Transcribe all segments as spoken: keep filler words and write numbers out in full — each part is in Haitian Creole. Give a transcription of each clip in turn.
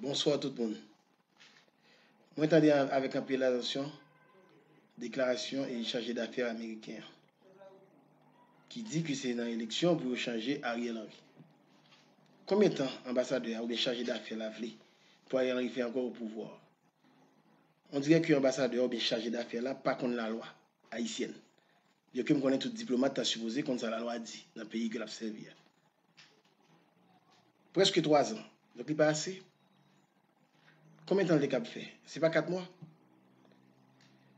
Bonswa tout moun. Mwen tande avèk anpil atansyon deklarasyon e chaje dafè ameriken an ki di ke se nan eleksyon pou yo chanje Ariel Henry. Konbyen tan anbasadè a oubyen chaje dafè la vle pou Ariel Henry fè ankò o pouvwa? On dirè ke anbasadè a oubyen chaje dafè la pa konn lalwa ayisyèn. Byenke m konnen tout diplomat ta sipoze konn sa lalwa di nan peyi ke l ap sèvi a. Prèske twa zan. Donk li pa ase? Konbyen tan l te kab fè? Se pa kat mwa?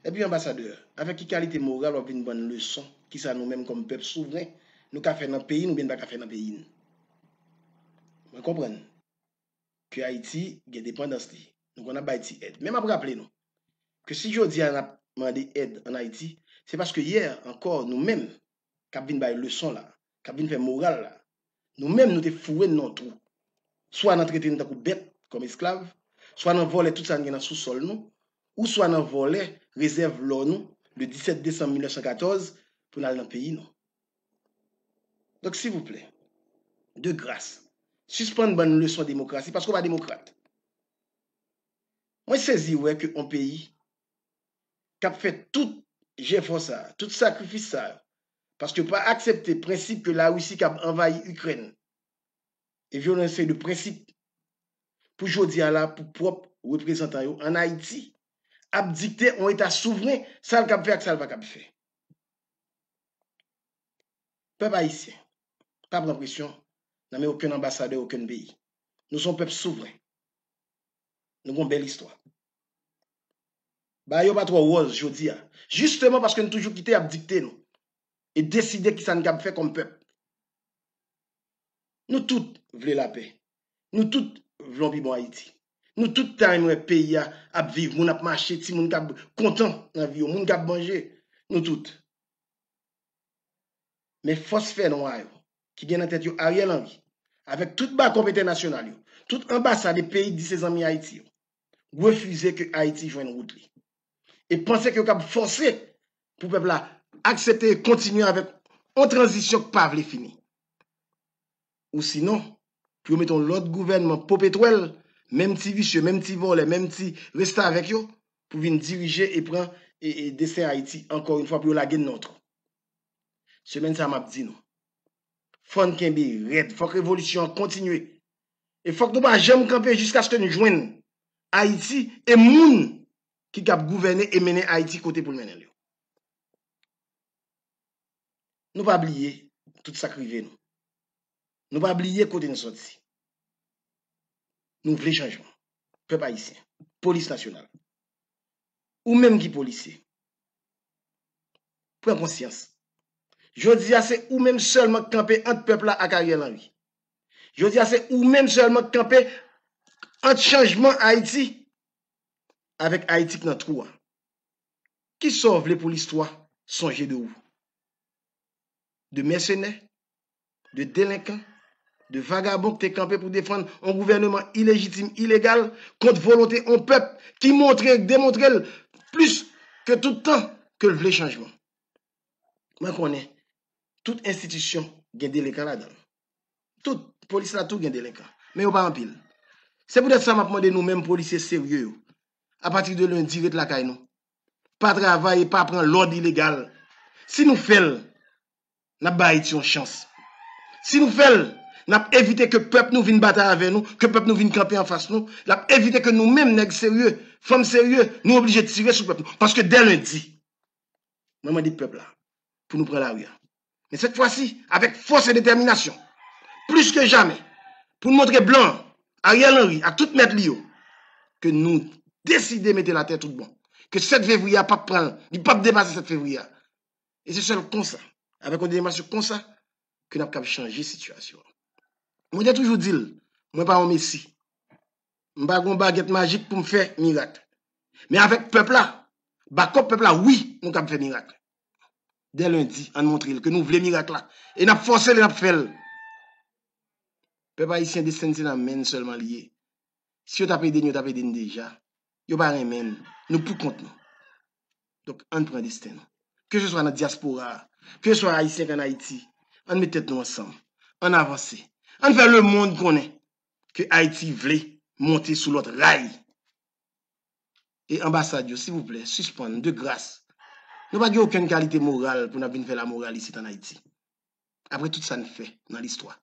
Epi anbasadè, avèk ki kalite moral w ap vin ban n leson kisa nou menm kòm pèp souvren nou ka fè nan peyi n oubyen n pa ka fè nan peyi n? Mwen konprann ke Ayiti gen depandans li. Nou konn ap bay ti èd. Men m ap raple nou ke si jodi a n ap mande èd ann Ayiti, se paske yè ankò nou menm k ap vin bay leson la, k ap vin fè moral la, nou menm nou te foure n nan yon twou. Swa nan trete n tankou bèt, kòm esklav, swa nan vòlè tout sa n gen nan sousòl nou, ou swa nan vòlè rezèv lò nou le disèt desanm mil nèf san katòz pou n al nan peyi nou. Donk, silvouplè, de gras, sispann ban n leson demokrasi paske w pa demokrat. Mwen sezi wè ke yon peyi k ap fè tout jefò sa, tout sakrifis sa, paske yo pa aksepte prensip ke Larisi k ap anvayi Ikrèn e vyole yon seri de prensip pou jodi a la pou pwòp reprezantan yo ann Ayiti ap dikte yon eta souvren sa l kab fè ak sa l pa kab fè. Pèp ayisyen, pa pran presyon nan men okenn anbasadè okenn peyi. Nou se yon pèp souvren. Nou gen yon bèl istwa. Bagay yo pa twò wòz jodi a, jisteman paske n toujou kite y ap dikte nou e deside kisa n kab fè kòm pèp. Nou tout vle lapè. Nou tout vle yon pi bon Ayiti. Nou tout ta renmen wè peyi a ap viv, moun ap mache, timoun k ap kontan nan vi yo, moun k ap manje. Nou tout. Men fòs fènwa yo, ki gen nan tèt yo Ariel Henry, avèk tout bakòp entènasyonal yo, tout anbasad e peyi k di se zanmi Ayiti yo, refize ke Ayiti jwenn wout li. E panse ke yo kab fòse pou pèp la aksepte e kontinye avèk yon tranzisyon k pa vle fini. Ou sinon, pou yo mete yon lòt gouvènman popetwèl, menm ti visye, menm ti vòlè, menm ti restavèk yo, pou vin dirije e pran e, e desten Ayiti ankò yon fwa pou yo lage n nan yon twou. Semèn sa a, m ap di nou, fò n kenbe rèd, fòk revolisyon an kontinye. E fòk nou pa janm kanpe jiskaske n jwenn Ayiti e moun ki kab gouvène e mennen Ayiti kote pou l mennen l yo. Nou pa bliye tout sa k rive nou. Nou pa bliye kote n soti. Nou vle chanjman. Pèp ayisyen, polis nasyonal, ou menm ki polisye, pran konsyans. Jodi a, se ou menm sèlman k kanpe ant pèp la ak Ariel Henry. Jodi a, se ou menm sèlman k kanpe ant chanjman Ayiti avèk Ayiti k nan twou a. Kisa w vle pou listwa sonje de ou? De mèsenè, de delenkan, de vagabon k te kanpe pou defann yon gouvèneman ilejitim, ilegal, kont volonte yon pèp ki montre, demontre l plis ke tout tan ke l vle chanjman. Mwen konnen tout enstitisyon gen delenkan ladan l. Tout, polis la tou gen delenkan. Men yo pa anpil. Se poutèt sa m ap mande nou menm polisye serye yo, apati de lendi, ret lakay nou. Pa travay e pa pran lòd ilegal. Si nou fè l, n ap ba Ayiti yon chans. Si nou fè l, n ap evite ke pèp nou vin batay avè nou, ke pèp nou vin kanpe anfas nou, l ap evite ke nou menm, nèg serye, fanm serye, nou oblije tire sou pèp nou. Paske dè lendi, mwen mande pèp la pou nou pran lari a. Men sèt fwa si, avèk fòs e detèminasyon, plis ke jamè, pou n montre blan an, Ariel Henry ak tout mèt li yo, ke nou deside mete l atè tout bon. Ke sèt fevriye a p ap pran, li p ap depase sèt fevriye a. E se sèl konsa, avèk yon detèminasyon konsa, ke n ap kab chanje sitiyasyon an. Mwen te toujou di l, mwen pa yon mesi. M pa gen yon bagèt majik pou m fè mirak. Men avèk pèp la, bakòp pèp la, wi, nou kab fè mirak. Dè lendi, ann montre l ke nou vle mirak la. E n ap fòse l e n ap fè l. Pèp ayisyen, desten n se nan men n sèlman li ye. Si yo t ap ede n, yo t ap ede n deja. Yo pa renmen n. Nou pou kont nou. Donk, ann pran desten nou. Keseswa nan dyaspora a, keseswa ayisyen k ann Ayiti, ann met tèt nou ansanm. Ann avanse. Ann fè lemonn konnen ke Ayiti vle monte sou lòt ray. E anbasad yo, silvouplè, sispann, de gras. Nou pa gen okenn kalite moral pou n ap vin fè lamoral isit ann Ayiti. Apre tout sa n fè nan listwa.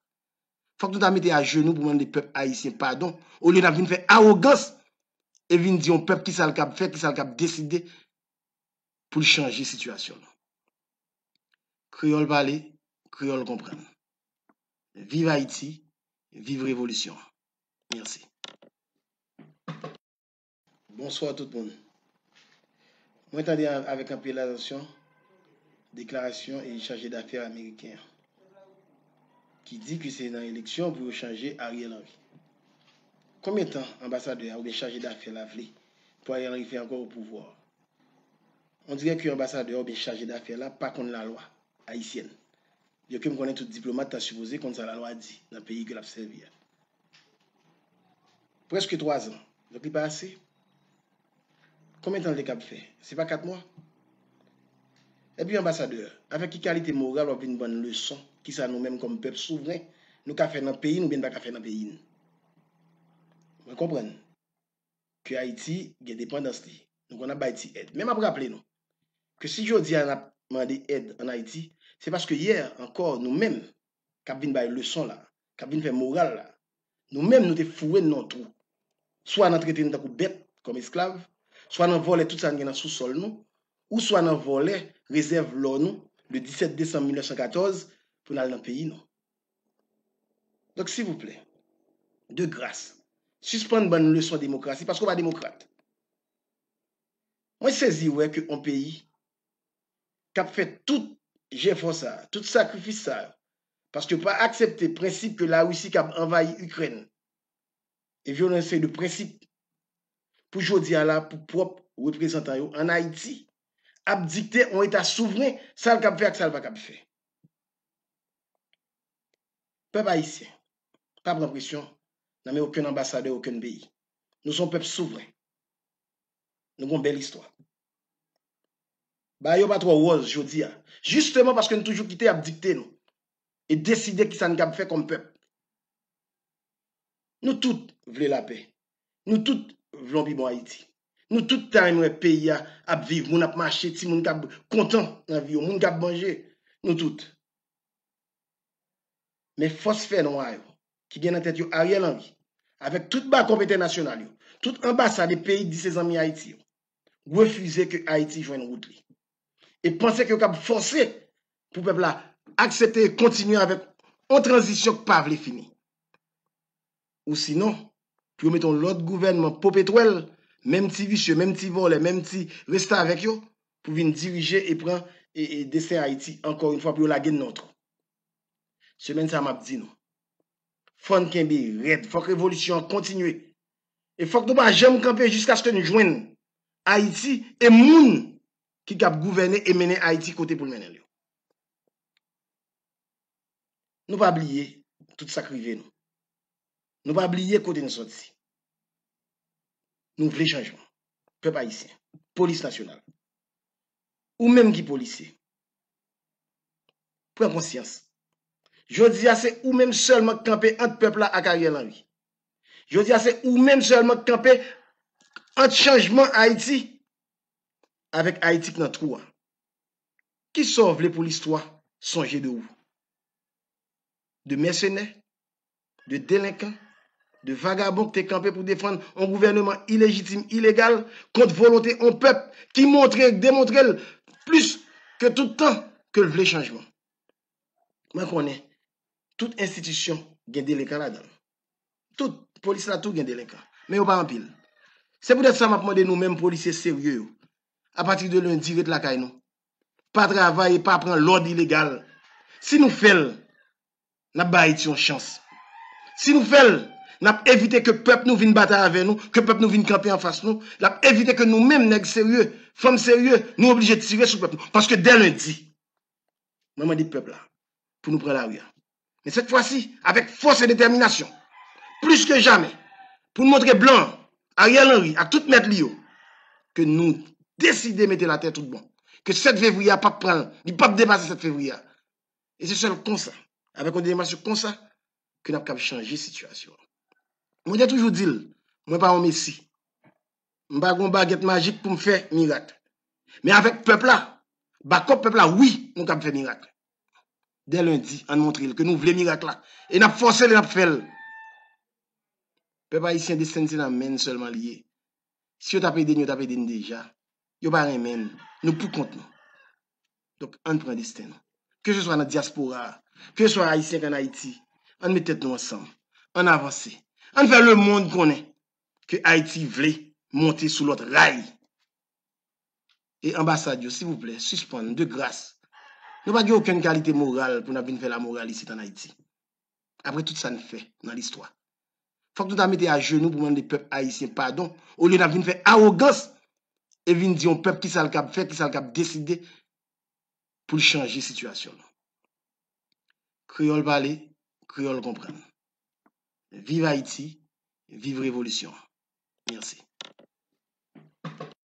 Fòk nou ta mete ajenou pou mande pèp ayisyen padon, olye n ap vin fè awogans e vin di yon pèp kisa l kab fè, kisa l kab deside pou l chanje sitiyasyon l. Kreyòl pale, kreyòl konprann. Viv Ayiti, viv revolisyon an. Mèsi. Bonswa tout moun. Mwen tande a- avèk anpil atansyon deklarasyon e chaje dafè ameriken an, ki di ke se nan eleksyon pou yo chanje Ariel Henry. Konbyen tan anbasadè a oubyen chaje dafè la vle pou Ariel Henry fè ankò o pouvwa? On dirè ke anbasadè a oubyen chaje dafè la pa konn lalwa ayisyèn. Byenke m konnen tout diplomat ta sipoze konn sa lalwa di nan peyi ke l ap sèvi a. Prèske twa zan. Donk li pa ase? Konbyen tan l te kab fè? Se pa kat mwa? Epi anbasadè, avèk ki kalite moral w ap vin ban n leson kisa nou menm kòm pèp souvren nou ka fè nan peyi n oubyen n pa ka fè nan peyi n? Mwen konprann ke Ayiti gen depandans li. Nou konn ap bay ti èd. Men m ap raple nou ke si jodi a n ap mande èd ann Ayiti, se paske yè ankò nou menm k ap vin bay leson la, k ap vin fè moral la, nou menm nou te foure n nan yon twou. Swa nan trete n tankou bèt, kòm esklav, swa nan vòlè tout sa n gen nan sousòl nou, ou swa nan vòlè rezèv lò nou le disèt desanm mil nèf san katòz pou n al nan peyi nou. Donk, silvouplè, de gras, sispann ban n leson demokrasi paske w pa demokrat. Mwen sezi wè ke yon peyi k ap fè tout jefò sa a, tout sakrifis sa yo, paske yo pa aksepte prensip ke Larisi kab anvayi Ikrèn e vyole yon seri de prensip pou jodi a la pou pwòp reprezantan yo ann Ayiti ap dikte yon eta souvren sa l kab fè ak sa l pa kab fè. Pèp ayisyen, pa pran presyon nan men okenn anbasadè okenn peyi. Nou se yon pèp souvren. Nou gen yon bèl istwa. Bagay yo pa twò wòz jodi a, jisteman paske n toujou kite y ap dikte nou e deside kisa n kab fè kòm pèp. Nou tout vle lapè. Nou tout vle yon pi bon Ayiti. Nou tout ta renmen wè peyi a ap viv, moun ap mache, timoun k ap kontan nan vi yo, moun k ap manje. Nou tout. Men fòs fènwa yo, ki gen nan tèt yo Ariel Henry, avèk tout bakòp entènasyonal yo, tout anbasad e peyi k di se zanmi Ayiti yo, refize ke Ayiti jwenn wout li. E panse ke yo kab fòse pou pèp la aksepte e kontinye avèk yon tranzisyon k pa vle fini. Ou sinon, pou yo mete yon lòt gouvènman popetwèl, menm ti visye, menm ti vòlè, menm ti restavèk yo, pou vin dirije e pran e, e desten Ayiti ankò yon fwa pou yo lage n nan yon twou. Semèn sa a, m ap di nou, fò n kenbe rèd, fòk revolisyon an kontinye. E fòk nou pa janm kanpe jiskaske n jwenn Ayiti e moun ki kab gouvène e mennen Ayiti kote pou l mennen l yo. Nou pa bliye tout sa k rive nou. Nou pa bliye kote n sòti. Nou vle chanjman. Pèp ayisyen, polis nasyonal, ou menm ki polisye, pran konsyans. Jodi a, se ou menm sèlman k kanpe ant pèp la ak Ariel Henry. Jodi a, se ou menm sèlman k kanpe ant chanjman Ayiti avèk Ayiti k nan twou a. Kisa w vle pou listwa sonje de ou? De mèsenè, de delenkan, de vagabon k te kanpe pou defann yon gouvèneman ilejitim, ilegal, kont volonte yon pèp ki montre, demontre l plis ke tout tan ke l vle chanjman. Mwen konnen tout enstitisyon gen delenkan ladan l. Tout, polis la tou gen delenkan. Men yo pa anpil. Se poutèt sa m ap mande nou menm polisye serye yo, apati de lendi, ret lakay nou. Pa travay e pa pran lòd ilegal. Si nou fè l, n ap bay Ayiti yon chans. Si nou fè l, n ap evite ke pèp nou vin batay avè nou, ke pèp nou vin kanpe anfas nou, n ap evite ke nou menm, nèg serye, fanm serye, nou oblije tire sou pèp nou. Paske dè lendi, mwen mande pèp la pou nou pran lari a. Men sèt fwa si, avèk fòs e detèminasyon, plis ke jamè, pou n montre blan, Ariel Henry ak tout mèt li yo, ke nou deside mete l atè tout bon. Ke sèt fevriye a p ap pran, li p ap depase sèt fevriye a. E se sèl konsa, avèk yon detèminasyon konsa, ke n ap kab chanje sitiyasyon an. Mwen te toujou di l, Mwen pa yon mesi. M pa gen yon bagèt majik pou m fè mirak. Men avèk pèp la, bakòp pèp la, wi, nou kab fè mirak. Dè lendi, ann montre l ke nou vle mirak la. E n ap fòse l e n ap fè l. Pèp ayisyen, desten n se nan men n sèlman li ye. Si yo t ap ede n, yo t ap ede n deja. Yo pa renmen n. Nou pou kont nou. Donk, ann pran desten nou. Ke se swa nan dyaspora a, ke se swa ayisyen k ann Ayiti, ann met tèt nou ansanm. Ann avanse. Ann fè lemonn konnen ke Ayiti vle monte sou lòt ray. E anbasad yo, silvouplè, sispann, de gras. Nou pa gen okenn kalite moral pou n ap vin fè lamoral isit ann Ayiti. Apre tout sa n fè nan listwa. Fòk nou ta mete ajenou pou mande pèp ayisyen padon, olye n ap vin fè awogans e vin di yon pèp kisa l kab fè, kisa l kab deside pou l chanje sitiyasyon nou. Kreyòl pale, kreyòl konprann. Viv Ayiti, viv revolisyon an. Mèsi.